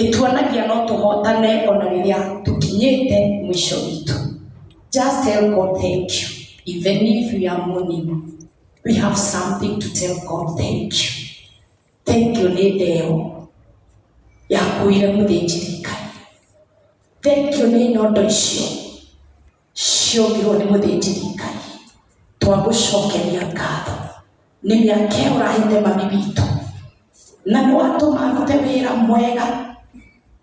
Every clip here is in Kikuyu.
Ĩtuonagia no tũhotane ona rĩrĩa tũkinyĩte mũico witũ. Just tell God thank you. Even if we are mourning, we have something to tell God thank you. Thank you nĩ ndeo yakuire mũthĩnjĩri Ngai. Thank you nĩ nyondo icio ciongirwo nĩ mũthĩnjĩri Ngai. Twagũcokeria ngatho nĩ mĩaka ĩyo ũrahete mami witũ na nĩ watũma arute wĩra mwega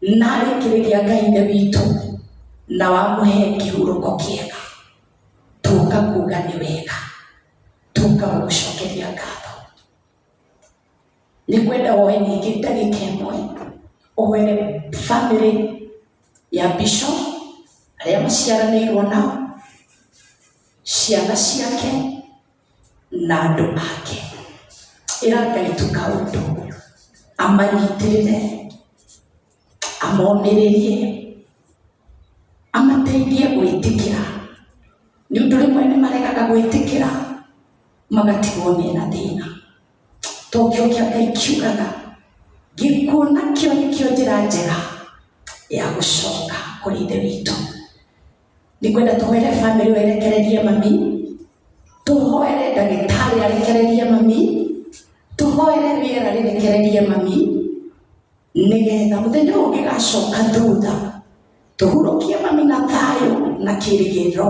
na arĩkĩrĩria Ngai ithe witũ na wamũhe kĩhurũko kĩega. Tũka kuga nĩ wega, tũka gũgũcokeria ngatho. Nĩ ngwenda woe ningĩ ndagĩka ĩmwe ũhoere bamĩrĩ ya Bishop arĩa maciaranĩirwo nao, ciana ciake na andũ ake. Ĩra Ngai tu kaũndũ amanyitĩrĩre, amomĩrĩrie, amateithie gwĩtĩkĩra. Nĩ ũndũ rĩmwe nĩ maregaga gwĩtĩkĩra magatigwo mena thĩna. Tondũ kĩo kĩa Ngai kiugaga gĩkuũ nakĩo nĩkĩo njĩra njega ya gũcoka kũrĩ ithe witũ. Nĩngwenda tũhoere bamĩrĩ ĩyo ĩrekererie mami, tũhoere ndagĩtarĩ arekererie mami, tũhoere rĩera rĩrekererie mami, nĩgetha mũthenya ũyũ ũngĩgacoka thutha, tũhurũkie mami na thayũ na kĩrĩgĩrĩro,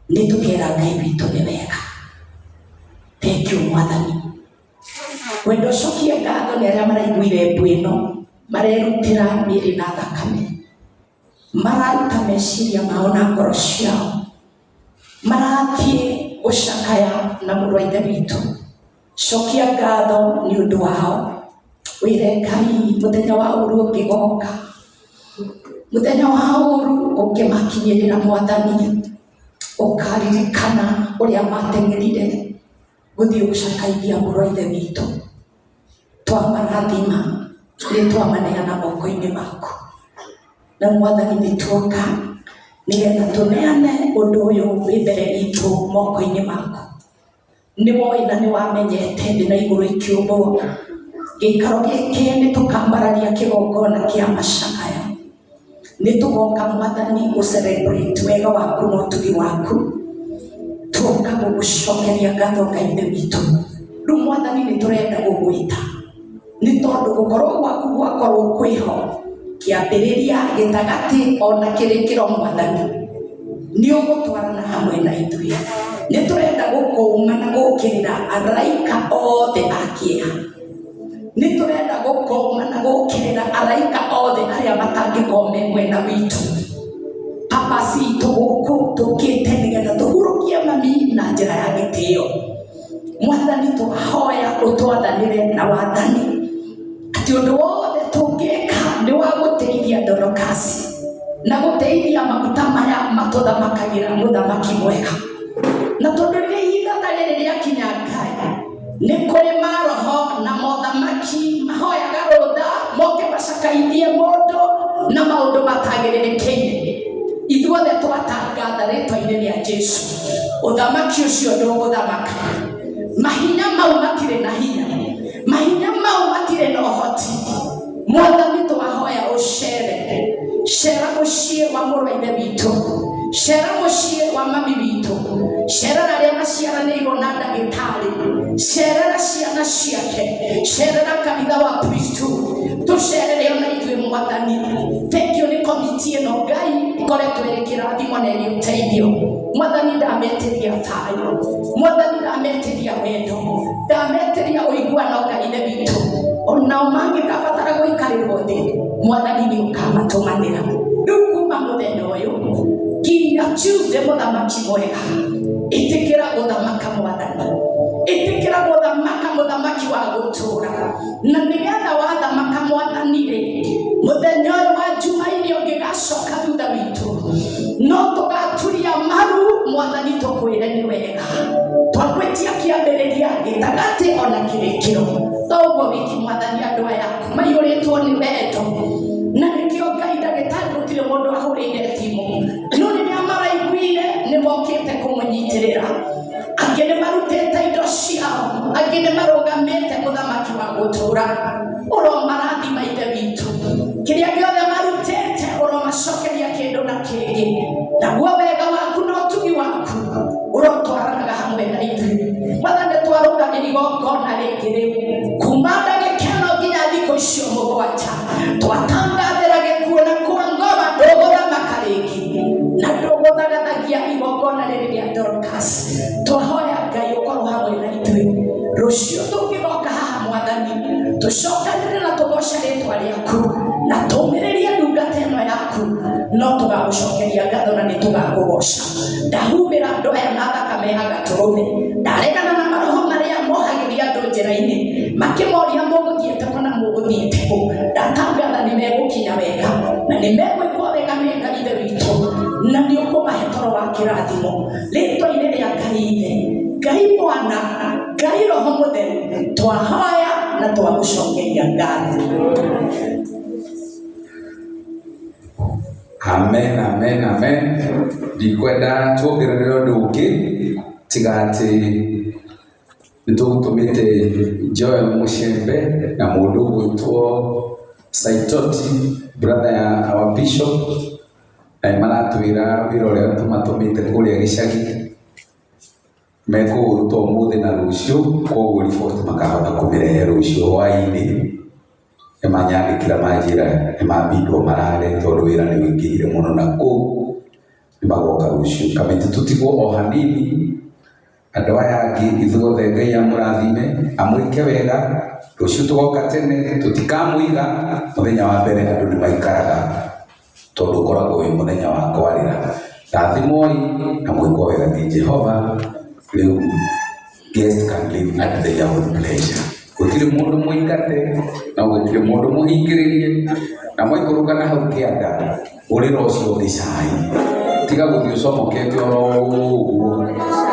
nĩ tũkera Ngai witũ nĩ wega. Thank you Mwathani. Wendo ũcokie ngatho nĩ arĩa maraiguire mbu ĩno, marerutĩra mĩĩrĩ na thakame, mararuta meciria mao na ngoro ciao, marathiĩ gũcakaya na mũrũ wa ithe witũ. Cokia ngatho nĩ ũndũ wao, wĩre Ngai mũthenya wa ũru ũngĩgoka, mũthenya wa ũru ũngĩmakinyĩrĩra Mwathani, ũkaririkana ũrĩa mateng'erire gũthiĩ gũcakaithia mũrũ wa ithe witũ. Twamarathima nĩ twamaneana moko-inĩ maku. Na Mwathani nĩ tuoka nĩgetha tũneane ũndũ ũyũ wĩ mbere itũ moko-inĩ maku. Nĩ woĩ na nĩ wamenyete thĩ na igũrũ ikĩũmbwo. Gĩikaro gĩkĩ nĩ tũkambararia kĩgongona kĩa macakaya. Nĩ tũgoka Mwathani gũ celebrate wega waku na ũtugi waku. Tuoka gũgũcokeria ngatho Ngai ithe witũ. Rĩu Mwathani nĩ tũrenda gũgwĩta nĩ tondũ gũkorwo gwaku gwakorwo kwĩho kĩambĩrĩria gĩtagatĩ ona kĩrĩkĩro Mwathani nĩ ũgũtwarana hamwe na ithuĩ. Nĩ tũrenda gũkũma na gũkĩrĩra araika othe a kĩeha. Nĩ tũrenda gũkũma na gũkĩrĩra araika othe arĩa matangĩkorwo me mwena witũ. Papa citũ gũkũ tũkĩte nĩgetha tũhurũkie mami na njĩra ya gĩtĩo. Mwathani twahoya ũtwathanĩre na wathani atĩ ũndũ wothe tũngĩka nĩ wa gũteithia Dorokasi na gũteithia maguta maya matũthamakagĩra mũthamaki mwega. Na tondũ rĩrĩa ihinda ta rĩrĩ rĩakinya Ngai, nĩ kũrĩ maroho na mothamaki mahoyaga rũtha moke macakaithie mũndũ na maũndũ matagĩrĩrĩkĩire. Ithuothe twatangatha rĩtwa-inĩ rĩa Jesu, ũthamaki ũcio ndũgũthamaka. Mahinya mau matirĩ na hinya, mahinya mau matirĩ na ũhoti. Mwathani twahoya ũcere, cera mũciĩ wa mũrũ wa ithe witũ, cera mũciĩ wa mami witũ, cerera arĩa maciaranĩirwo na ndagĩtarĩ, cerera ciana ciake, cerera kanitha wa Kristo, tũcerere ona ithuĩ Mwathani. Thank you nĩ komiti ĩno Ngai ĩkoretwo ĩrĩ kĩrathimo na ĩrĩ ũteithio. Mwathani ndametĩria thayũ, Mwathani ndametĩria wendo, ndametĩria ũiguano Ngai ithe witũ. Onao mangĩkabatara gũikarĩrwo thĩ, Mwathani nĩ ũkamatũmanĩra. Rĩu kuma mũthenya ũyũ nginya Tuesday, mũthamaki mwega, ĩtĩkĩra gũthamaka Mwathani, ĩtĩkĩra gũthamaka mũthamaki wa gũtũũra, na nĩgetha wathamaka Mwathani rĩ, mũthenya ũyũ wa Jumaine ũngĩgacoka thutha witũ, no tũgaturia maru Mwathani tũkwĩre nĩ wega. Twagwĩtia kĩambĩrĩria, gĩtagatĩ ona kĩrĩkĩro. To ũguo wiki Mwathani, andũ aya aku maiyũrĩtwo nĩ wendo, na nĩkĩo Ngai ndagĩtarĩ gũtirĩ mũndũ ahũrĩire thimũ, no rĩrĩa maraiguire nĩ mokĩte kũmũnyitĩrĩra. Angĩ nĩ marutĩte indo ciao, angĩ nĩ marũgamĩte mũthamaki wa gũtũũra. Ũromarathima ithe witũ. Mũgwanja twatangathĩra gĩkuũ na kwa ngoma ndũgũthamaka rĩngĩ na ndũgũthagathagia igongona rĩrĩ rĩa Dorcas. Twahoya Ngai ũkorwo hamwe na ithuĩ rũciũ tũngĩgoka haha Mwathani, tũcokanĩrĩre na tũgoce rĩtwa rĩaku na tũmĩrĩrie ndungata ĩno yaku, no tũgagũcokeria ngatho na nĩ tũgakũgoca. Ndahumbĩra andũ aya na thakame ya Gatũrũme, ndaregana na maroho marĩa mohagĩria andũ njĩra-inĩ makĩmoria mũgũthiĩte kũ na mũgũthiĩte kũ. Ndatangatha nĩ megũkinya wega na nĩ megwĩkwo wega nĩ Ngai Ithe witũ, na nĩ ũkũmahe toro wa kĩrathimo rĩtwa-inĩ rĩa Ngai Ithe, Ngai Mwana, Ngai Roho Mũtheru. Twahoya na twagũcokeria ngatho. Amen, amen, amen. Ndikwenda tuongerere ũndũ ũngĩ tiga atĩ nĩ tũgũtũmĩte Joel Mũcembe na mũndũ ũgwĩtwo Saitoti, brother ya our bishop, na nĩ maratwĩra wĩra ũrĩa tũmatũmĩte kũrĩa gĩcagi mekũũruta ũmũthĩ na rũciũ, koguo riboti makahota kũmĩrehe rũciũ hwaĩ-inĩ. Nĩ manyandĩkĩra manjĩra nĩ mambindwo marare tondũ wĩra nĩ ũingĩhire mũno na kũu nĩ magoka rũciũ. Kamĩtĩ tũtigwo o hanini, andũ aya angĩ ithuothe Ngai amũrathime, amwĩke wega. Rũciũ tũgoka tene, tũtikamũiga. Mũthenya wa mbere andũ nĩ maikaraga tondũ ũkoragwo wĩ mũthenya wa kwarĩra. Rathimwoi na mwĩkwo wega nĩ Jehova. Rĩu guest can live at their own pleasure. Gũtirĩ mũndũ mũingate na gũtirĩ mũndũ mũhingĩrĩrie, na mwaikũrũka na hau kĩanda ũrĩra ũcio ũngĩ cai, tiga gũthiĩ ũcomokete oro ũguo.